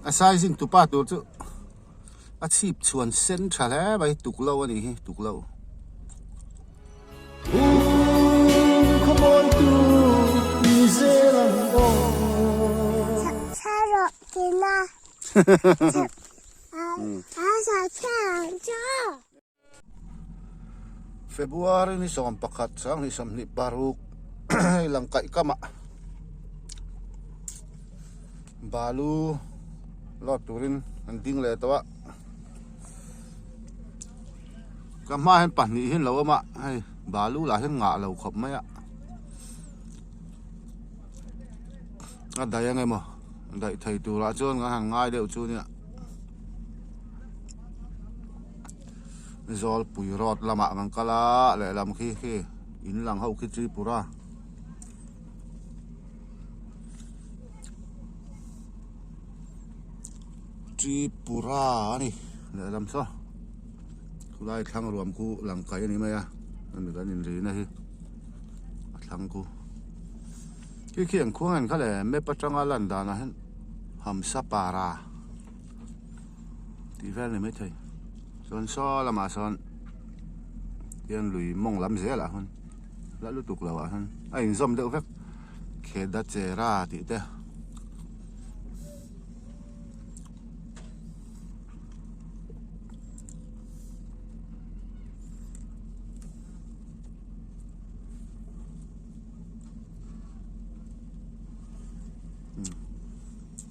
A sizing tupa tur chu a chhip chhuan sen tha hle mai tuk lo a nih hi tuk lo. February ni 11 2026 hei lang kaih kam ah balu load turin an ding leh tawh a ka hma hian pahnih hi an lo awm a hei balu lah hian ngah lo khawp mai a a daih ang emaw daih thei turah chuan kan han ngai deuh chu nia. Zawlpui road lamah kan kal a lehlam khi khi in lang ho khi Tripura Tripura a ni lehlam saw khulai thlang ruam khu lang kai a ni mai a hemi kan inrina hi a thlang khu khi khi an khuang en kha le map atanga lan danah hian Hamsapara. Tih vel ni maithei chuan saw lamah sawn hian lui mawng lam zelah hawn la lutuk loh ah hawn a inzawm deuh vek Khedachera tih te.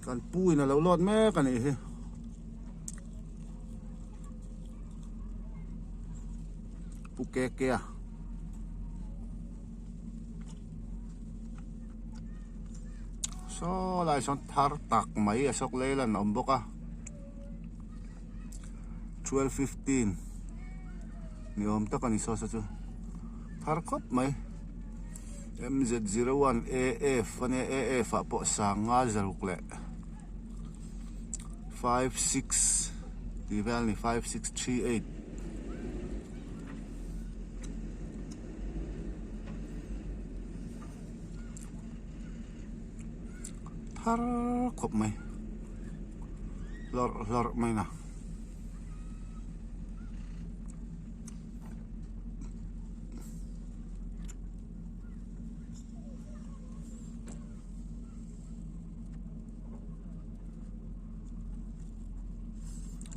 Kan pu in a lo lawt mek a nih hi. Pu ke ke a. Saw lai sawn thar tak mai a sawk lei lan a awm bawk a. 12:15 ni awm tak a ni saw saw chu thar khawp mai. MZ01 AF a nia AF ah pawh sanga zaruk leh 56 tih vel a ni 5638. Thar khawp mai hlawrh hlawrh mai na.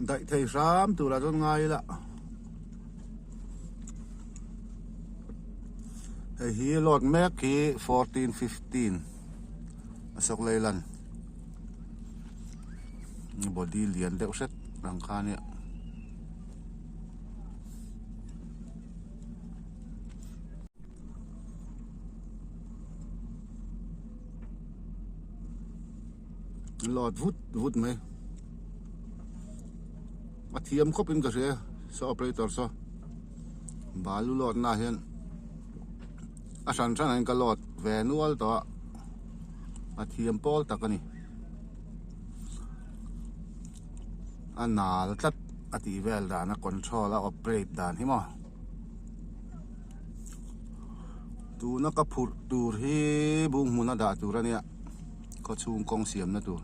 Daih thei hram turah chuan ngai ila hei hi load mek hi 14 15 a sawk lei lan body lian deuh hret ang kha ania. Lawt vut vut mai a thiam khawp in ka hria saw operator saw balu lawt na hian a hran hran ah hian ka lawt ve nual tawh a a thiam pawl tak a ni a nal tlat a tih vel dan a control a operate dan hi maw. Tuna ka phurh tur hi bung hmuna dah tur a nia khawchhung kawng siamna tur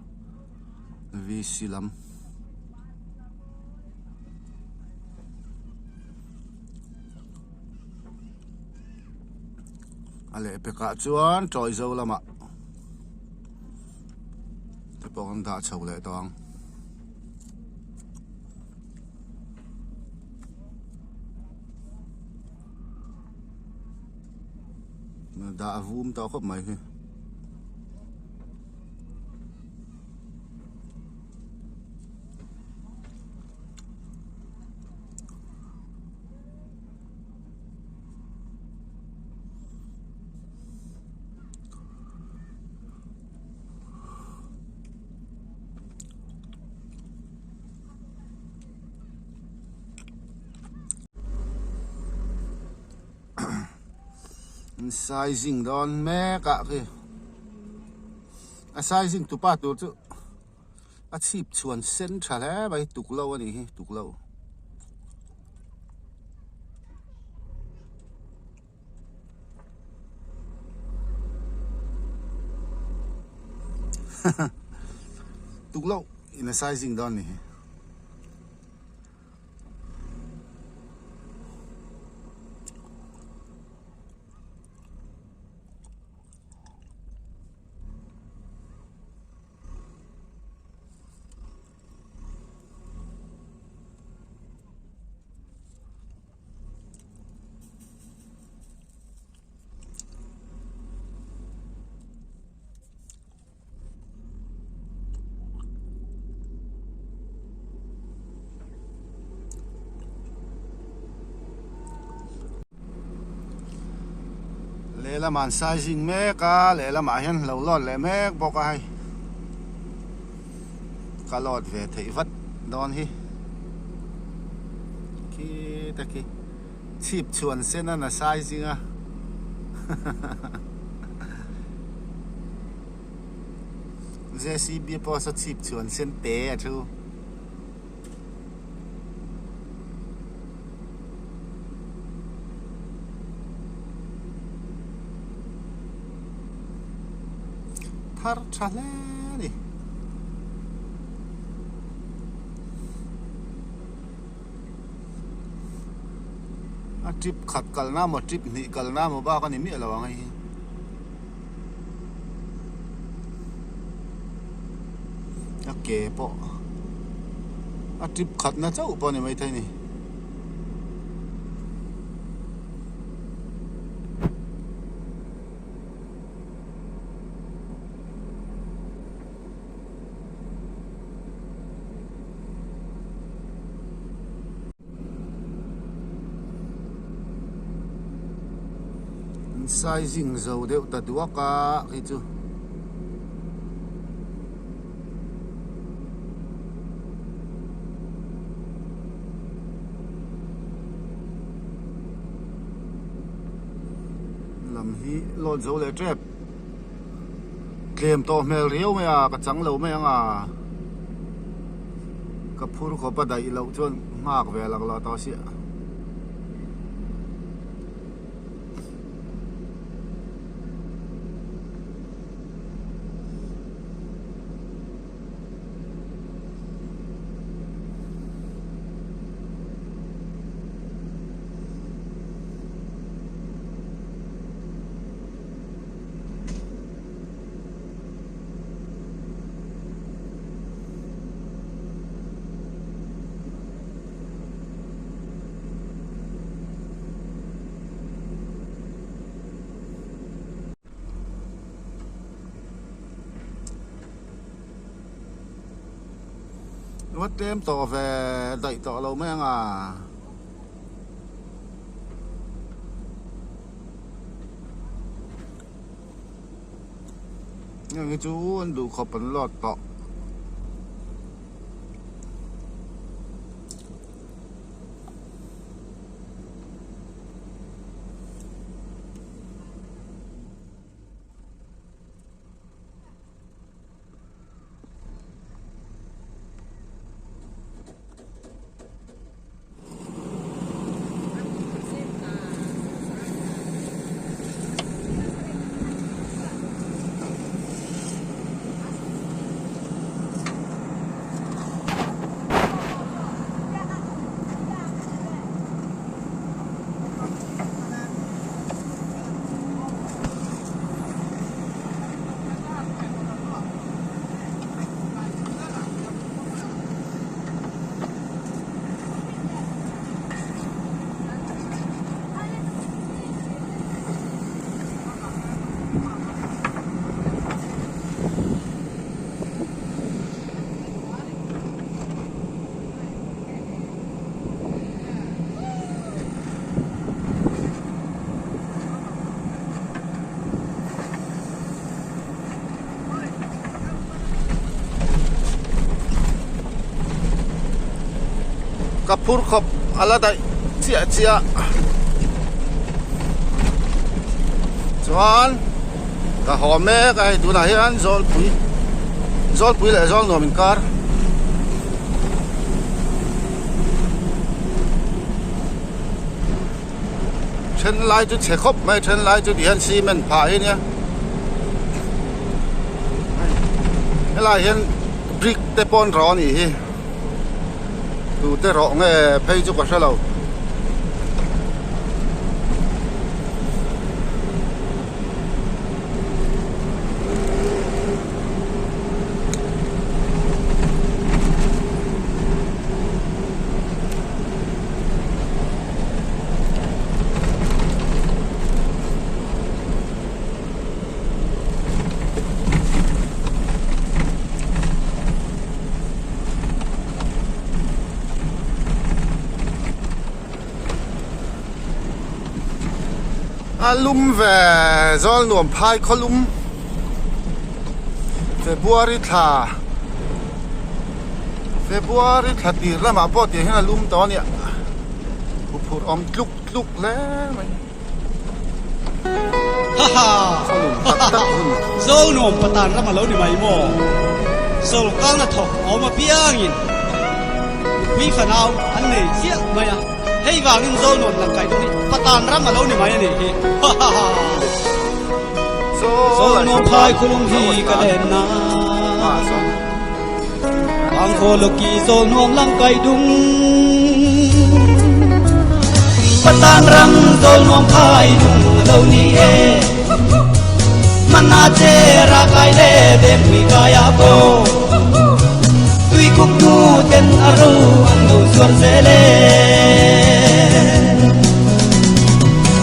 VC lam. A lehpekah chuan tawi zo lamah te pawh an dah chho leh tawh ang. Dah a vum tawh khawp mai hi. Sizing dawn mek ah khi a sizing tupa tur chu a chhip chhuan sen tha hle mai tuk lo a nih hi tuk lo. Tuk lo in a sizing dawn a ni hi. Lehlamah an sizing mek a lehlamah hian lo lawt leh mek bawk a hei ka lawt ve theih vat dawn hi khita khi chhip chhuan sen a na sizing a JCB pawh saw chhip chhuan sen te a thu. Thar tha hle a ni. A trip khat kalna emaw trip hnih kalna emaw bak a ni miah lo ang hei hi. A ke pawh a trip khatna chauh pawh a ni maithei a ni. Sizing zo deuh ta duak a khi chu. Lam hi lawn zo leh tep. Tlem tawh hmel riau mai a ka chang lo mai ang a ka phur khawp a daih loh chuan nghak ve lak lo tawh si. Va tlem tawh ve daih tawh lo mai ang a. Heng hi chu an duh khawp an lawt tawh. Ka phur khawp a la daih chiah chiah chuan ka haw mek a hei tunah hian zawlpui zawlpui leh zawl nuam inkar. Then lai chu chhe khawp mai then lai chu tihian cement phah hi nia helai hian. Brick te pawh an rawh a nih hi tute rawh nge phei chu ka hre lo. A lum ve zawl nuam phai khaw lum February thla February thla tir lamah pawh tiang hian a lum tawh a nia huphurh awm tluk tluk hle mai. Zonuam patan ram a lo ni mai maw? Sawrkar hnathawk a awm apiangin nupui fanau an nei chiah mai a, hei vangin Zonuam langkai dawng hi patan ram a lo ni mai a nih hi. Zonuam phai khulung hi ka lenna Vangkhaw lawki Zawlnuam langkai dung Patan ram Zawlnuam phai dung a lo ni e Mana che ra kai le bem pui kai a bo Tui kuk nu ten a ro an lo zuar zel e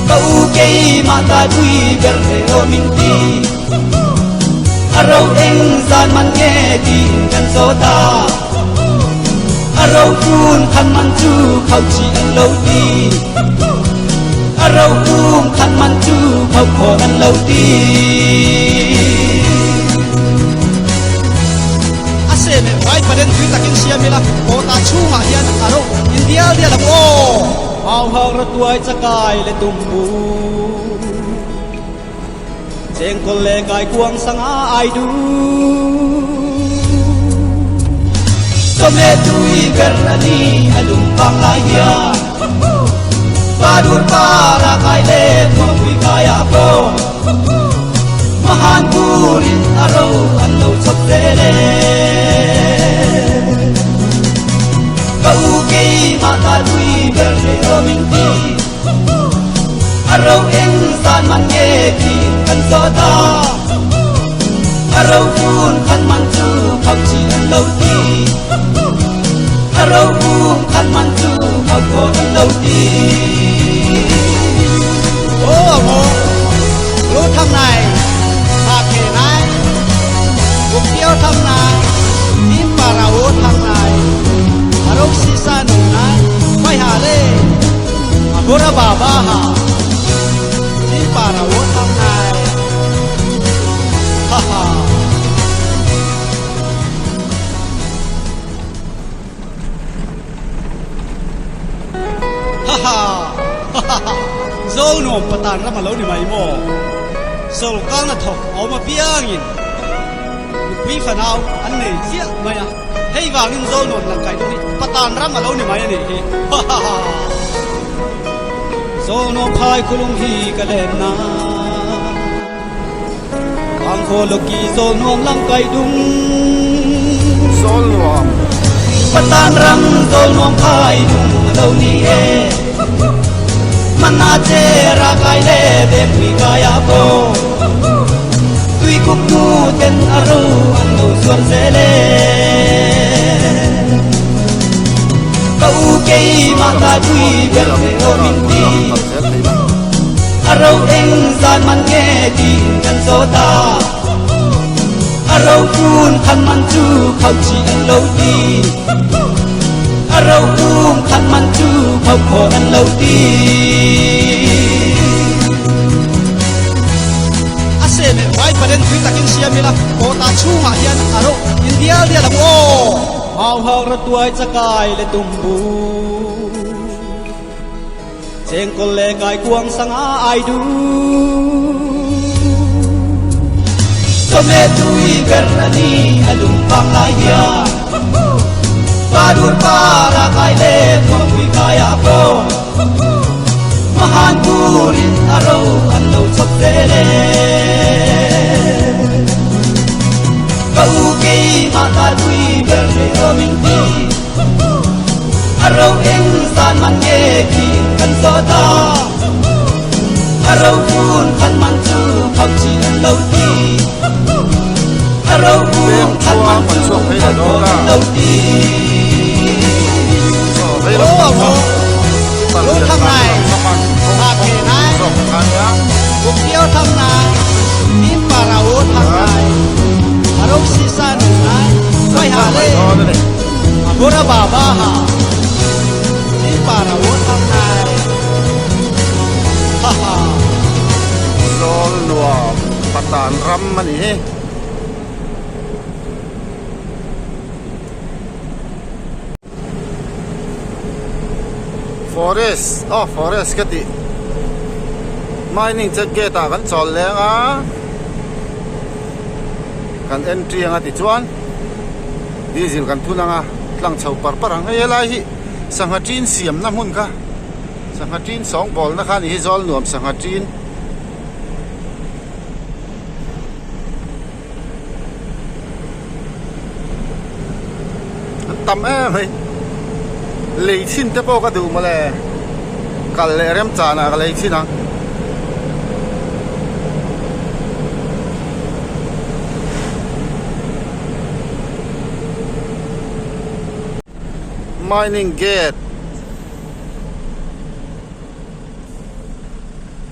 Ka u kei mah ta tui ber le o min ti A ro eng zan man nge tiin kan zaw ta. A ro kun khan man chu khau chi an lo ti. A ro kum khan man chu khau khawn an lo ti. A se leh vai palen tui takin siam ila kawta chhungah hian a ro in dial dial ang aw. Mau hang ratuai chakai le tumbu. Chengkawl le kaikuang sanga ai du. Chawhmeh tui ber a ni a lung vang lai hian Pa dur pa ra kai le thuampui kai ah pawh Mahan turin a ro an lo chawp zel e Ka u keimah ta tui ber le aw min ti A ro eng zan man nge tiin kan zawh ta. A ro fun khan man chu khau chi an lo ti. A ro um khan man chu khau khawn an lo ti. Aw maw lu tham nai tha khe nai buk tio tham nai tim para u tham nai arok sisa nu nai vai ha le Agora ba ba ha Chi para wo thang nai Ha ha Ha ha Ha ha ha Zonuam patan ram a lo ni mai maw Sawrkar hnathawk a awm apiangin nupui fanau an nei chiah mai a. Hei vangin Zawlnuam langkai dawng hi Patan ram a lo ni mai a nih hi. Ha ha ha. Zawlnuam phai khulung hi ka lenna Vangkhaw lawki Zawlnuam langkai dung Zawlnuam Patan ram Zawlnuam phai dung a lo ni e Mana che ra kai le bem pui kai a bo Tui kuk nu ten a ro an lo zuar zel e Ka u keimah ta tui ber le aw min ti A ro eng zan man nge tiin kan zaw ta A ro kun khan man chu khau chi an lo ti A ro um khan man chu khau khawn an lo ti. A se leh vai palen tui takin siam ila kawta chhungah hian a ro in dial dial ang aw. Mau hang ratuai chakai le tumbu Chengkawl le kaikuang sanga ai du. Chawhmeh tui ber a ni a lung vang lai hian Pa dur pa ra kai le thuampui kai ah pawh Mahan turin a ro an lo chawp zel e. Ka u keimah ta tui. man nge tiin kan zawt a. A rohun khan man chu phauh chi an lo ti. A rohun khan man chu phauh khawh an lo ti. Zawl nuam patan ram a ni hi. Forest aw forest ka tih mining check gate ah kan chawl leng a kan entry anga tichuan diesel kan thun anga tlang chho par par ang hei helai hi sangha tin siamna hmun kha sangha tin sawngbawlna kha a ni hi zawl nuam sangha tin. An tam em hei lei chhin te pawh ka duh mawle kal leh remchan ah ka lei chhin ang. Mining gate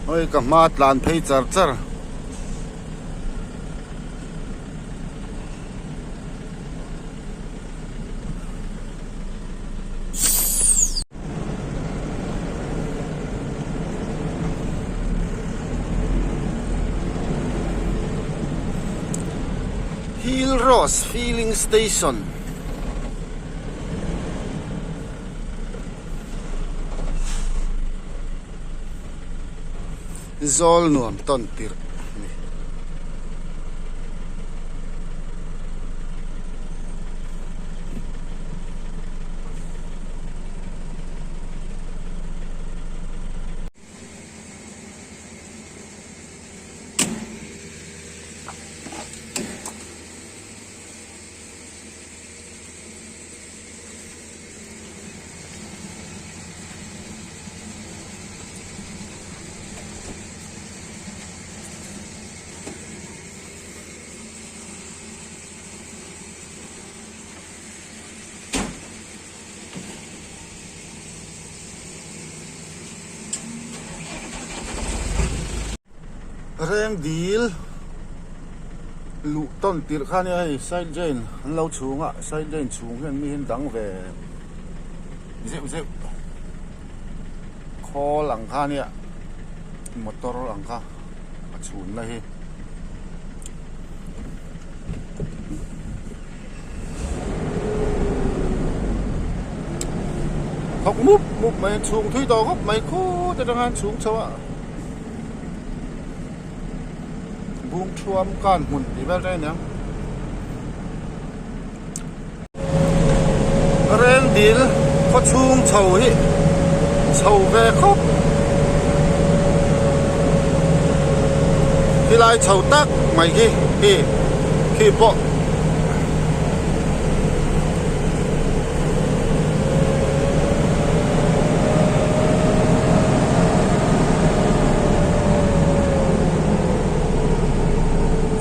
hei ka hma tlan phei char char. Hill Rose Filling Station Zawl nuam tawn tirh a ni. Reng dil luh tawn tirh kha nia hei side drain an lo chhung a side drain chhung hian mi hi an dang ve zeuh zeuh khawl ang kha nia motor ang kha a chhun na hi. Thawk mup mup mai a chhung thui tawh khawp mai khut atang khan chhung chho a bung thuam kan hmun tih vel te a niang. Reng dil khaw chhung chho hi chho ve khawp khilai chho tak mai khi khi khi pawh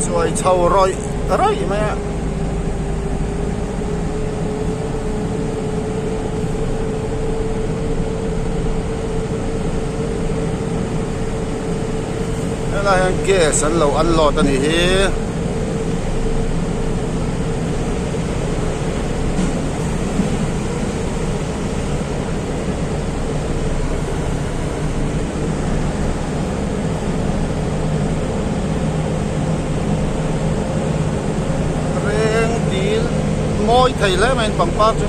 chuai chho rawih rawih mai a. Helai hian gas an lo unload a nih hi. Reng dil mawi thei hle mai in pangpar chu.